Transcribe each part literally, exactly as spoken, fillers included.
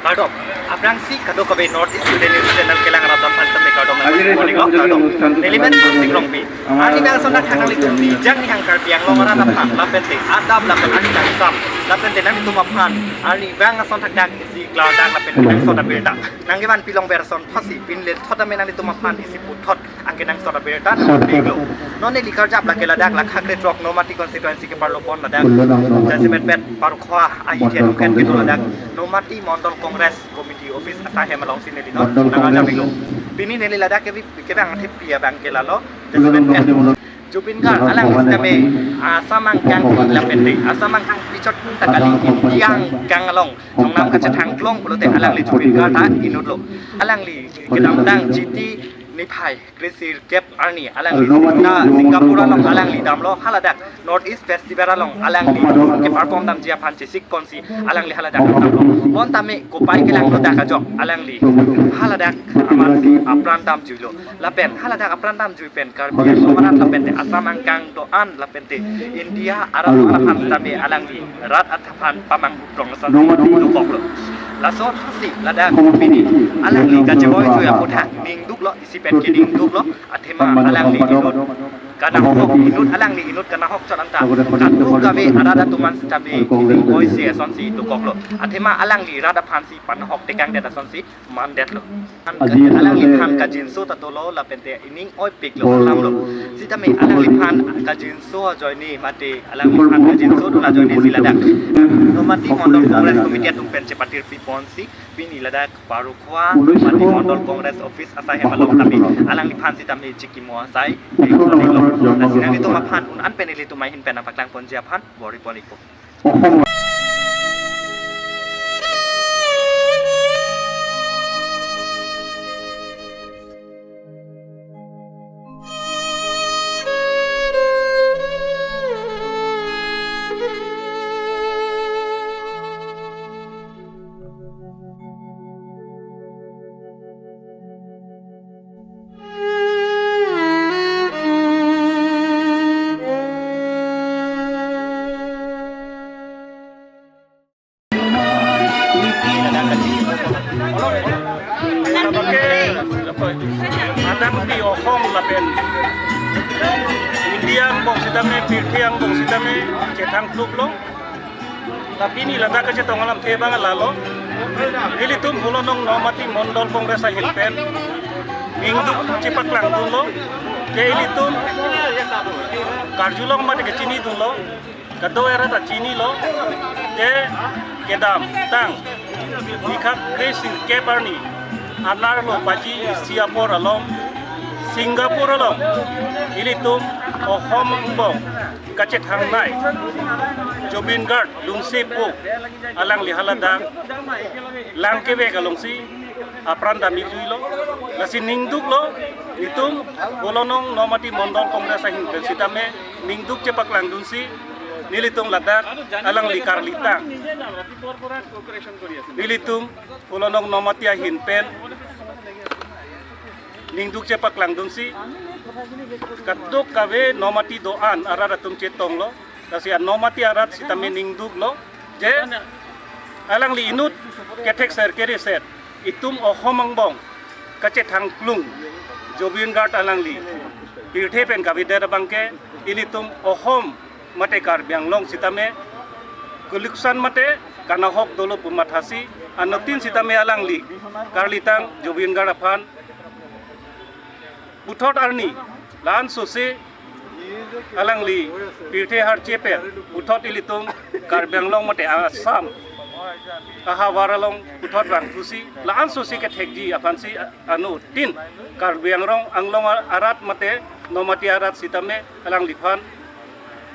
Kardom, aphrangsi kadokave North East Today News Channel kelang arat aphan tame kardom nang pon iklo, kardom. Neli men Sik Rongpi. Arni bang ason thakthak nanglitum nijang nihang Karbi Anglong arat aphan lapente adap lapen arni kangsam lapente nanglitum aphan arni bang ason thakthak isi klardak lapen nang sot abirta nangkevan pilong ber ason thotsi pini le thot tame nanglitum aphan isi puthot angke nang sot abirta nang pon iklo. Non neli karjap lake ladak Lakha krethrok Nomati constituency keparlo pon ladak jasemet pet Parokhowa ahithi atum pen kedo ladak Nomati Mondol Congress Committee Office asai hem alongsi neli non nang ajam iklo. Pini neli ladak kevi kevang thepi abang ke lalo jasemet pet Zubeen Garg alangli sitame Assam angkang lapente Assam angkang pichot ta kali, India angkang along songnam kachethang klong pulote alangli Zubeen Garg ta inutlo. Alangli kedamtang Chiti niphai kre-sirkep arni alangli Singa- Singapore along alangli damlo, haladak North East Festival along alangli keperform damji aphan chesik ponsi alangli haladak damlo. Bon tame kopai kelanglo dak ajok alangli haladak amatsi apran damjuilo. Lapen haladak apran damjui pen Karbi Anglong arat lapente Assam angkang do-an lapente India arat aphan sitame alangli rat aphan pamanghu prong ason dokoklo. Lasonsi ladak pini alangli kachevoi jui aphuthak ningduklo, isi pen keningduklo, athema alangli inut kanahok, inut alangli inut kanahok chot anta kadokave arat atum an sitame ning oise asonsi dokoklo. Athema alangli rat aphansi panahok tekangdet asonsi mandetlo. Alangliphan kajinso ta dolo lapente ining oipiklo alamlo. Sitame alangliphan kajinso ajoine mate alangliphan kajinso dun ajoine si ladak Nomati Mondol Congress Committee atum pen chepatirpi ponsi pini ladak Parokhowa Nomati Mondol Congress Office asai hem along tame alangliphan sitame chikimo asai pik pon iklo. Lasi nanglitum aphan un an pen ilitum ahin pen nangpaklang ponji aphan bor-i pon ikpo. Ladak di Osom lapen India angbong sitame, pirthe angbong sitame chethang kluklo. Tapi ni ladak kachetong alamthe abang lalo. Ilitum Phulonong Nomati Mondol Congress ahin pen ningduk chepaklangdunlo. Je ilitum karjulong mate kachinidunlo. Kado era ta chinilo. Je kedamtang nikhat kre-sirkep arni anerlo baji isi apor along Singapore along ilitum Osom angbong kachethangnei Zubeen Garg Lungsepo alangli haladak lang kevek alongsi apran dam-ikjuilo. Lasi ningduklo, itum Phulonong Nomati Mondol Congress ahin pen sitame ningduk chepaklangdunsi nelitum ladak alangli karlitang, nelitum Phulonong Nomati ahin pen ningduk chepaklangdunsi kadokave Nomati do-an arat atum chetonglo. Lasi a-Nomati arat sitame ningduklo je alangli inut kethekser kereser itum Osom angbong kachethang klung Zubeen Garg alangli pirthe pen kavedet abangke ilitum Osom mate Karbi Anglong sitame kuluksan mate kanahok dolo pu mathasi anuttin sitame alangli karlitang Zubeen Garg aphan puthot arni la-an sose alangli pirthe harche pen puthot ilitum Karbi Anglong mate Assam ahavar along puthot vangthusi la-an sose kethekji aphansi anuttin Karbi Anglong, Anglong arat mate Nomati arat sitame alangliphan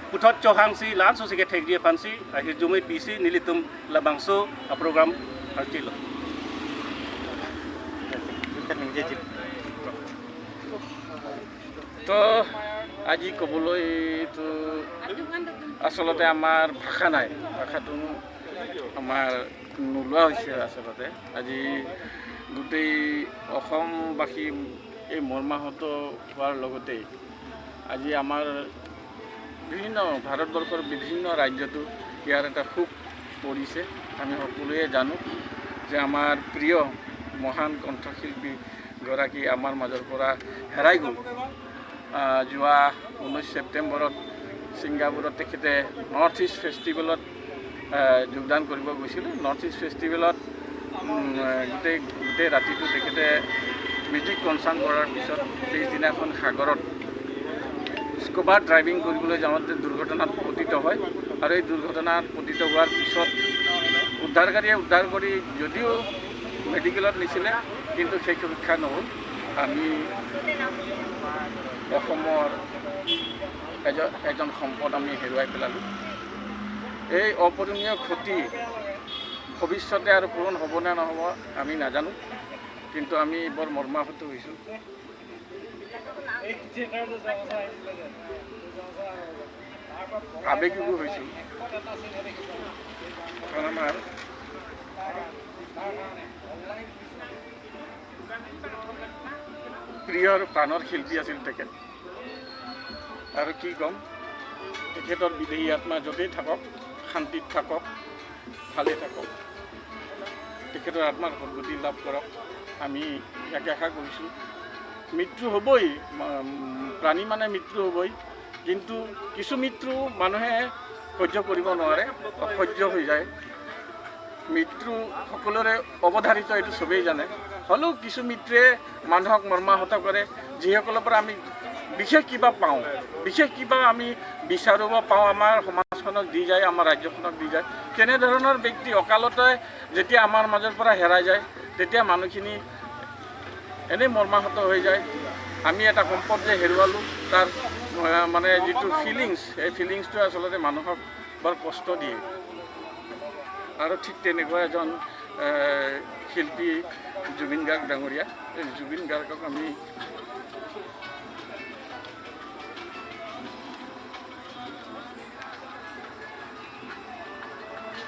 puthot chohangsi la-an sose kethekji aphansi ahirjume pisi nelitum labangso a-program harchelo. তো আজি ক'বলৈ তো আচলতে আমাৰ ভাষা নাই, ভাষাটো আমাৰ নোলোৱা হৈছে আচলতে। আজি গোটেই অসমবাসী এই মৰ্মাহত হোৱাৰ লগতে আজি আমাৰ বিভিন্ন ভাৰতবৰ্ষৰ বিভিন্ন ৰাজ্যতো ইয়াৰ এটা শোক পৰিছে, আমি সকলোৱে জানো। যে আমাৰ প্ৰিয় মহান কণ্ঠশিল্পী গৰাকী আমাৰ মাজৰ পৰা হেৰাই গ'ল। আহ, যোৱা ঊনৈছ ছেপ্টেম্বৰত ছিংগাপুৰত তেখেতে নৰ্থ ইষ্ট ফেষ্টিভেলত, আহ, যোগদান কৰিব গৈছিলে। নৰ্থ ইষ্ট ফেষ্টিভেলত, উম, গোটেই, গোটেই ৰাতিটো তেখেতে মিউজিক কনচাৰ্ট কৰাৰ পিছত পিছদিনাখন সাগৰত স্কুবা ড্ৰাইভিং কৰিবলৈ যাওঁতে দুৰ্ঘটনাত পতিত হয় আৰু এই দুৰ্ঘটনাত পতিত হোৱাৰ পিছত উদ্ধাৰকাৰীয়ে উদ্ধাৰ কৰি যদিও মেডিকেলত নিছিলে, কিন্তু সেই সুৰক্ষা নহ'ল। আমি অসমৰ এজন, এজন সম্পদ আমি হেৰুৱাই পেলালোঁ। এই অপূৰণীয় ক্ষতি ভৱিষ্যতে আৰু পূৰণ হ'ব নে নহ'ব আমি নাজানো, কিন্তু আমি বৰ মৰ্মাহত হৈছোঁ। আবেগিকো হৈছোঁ, কাৰণ আমাৰ প্ৰিয় আৰু প্ৰাণৰ শিল্পী আছিল তেখেত। আৰু কি ক'ম, তেখেতৰ বিদেহী আত্মা য'তেই থাকক, শান্তিত থাকক, ভালে থাকক, তেখেতৰ আত্মাৰ সদ্গতি লাভ কৰক, আমি ইয়াকে আশা কৰিছোঁ। মৃত্যু হ'বই, মা-, প্ৰাণী মানে মৃত্যু হ'বই, কিন্তু কিছু মৃত্যু মানুহে সহ্য কৰিব নোৱাৰে, অসহ্য হৈ যায়। মৃত্যু সকলোৰে অৱধাৰিত, এইটো চবেই জানে। হ'লেও কিছু মৃত্যুৱে মানুহক মৰ্মাহত কৰে। যিসকলৰ পৰা আমি বিশেষ কিবা পাওঁ, বিশেষ কিবা আমি বিচাৰোঁ বা পাওঁ, আমাৰ সমাজখনক দি যায়, আমাৰ ৰাজ্যখনক দি যায়, তেনেধৰণৰ ব্যক্তি অকালতে যেতিয়া আমাৰ মাজৰ পৰা হেৰাই যায়, তেতিয়া মানুহখিনি এনেই মৰ্মাহত হৈ যায়। আমি এটা সম্পদ যে হেৰুৱালোঁ, তাৰ, আহ, মানে যিটো ফিলিংছ, এই ফিলিংছটোৱে আচলতে মানুহক বৰ কষ্ট দিয়ে। আৰু ঠিক তেনেকুৱা এজন, এ, শিল্পী জুবিন গাৰ্গ ডাঙৰীয়া। এই জুবিন গাৰ্গক আমি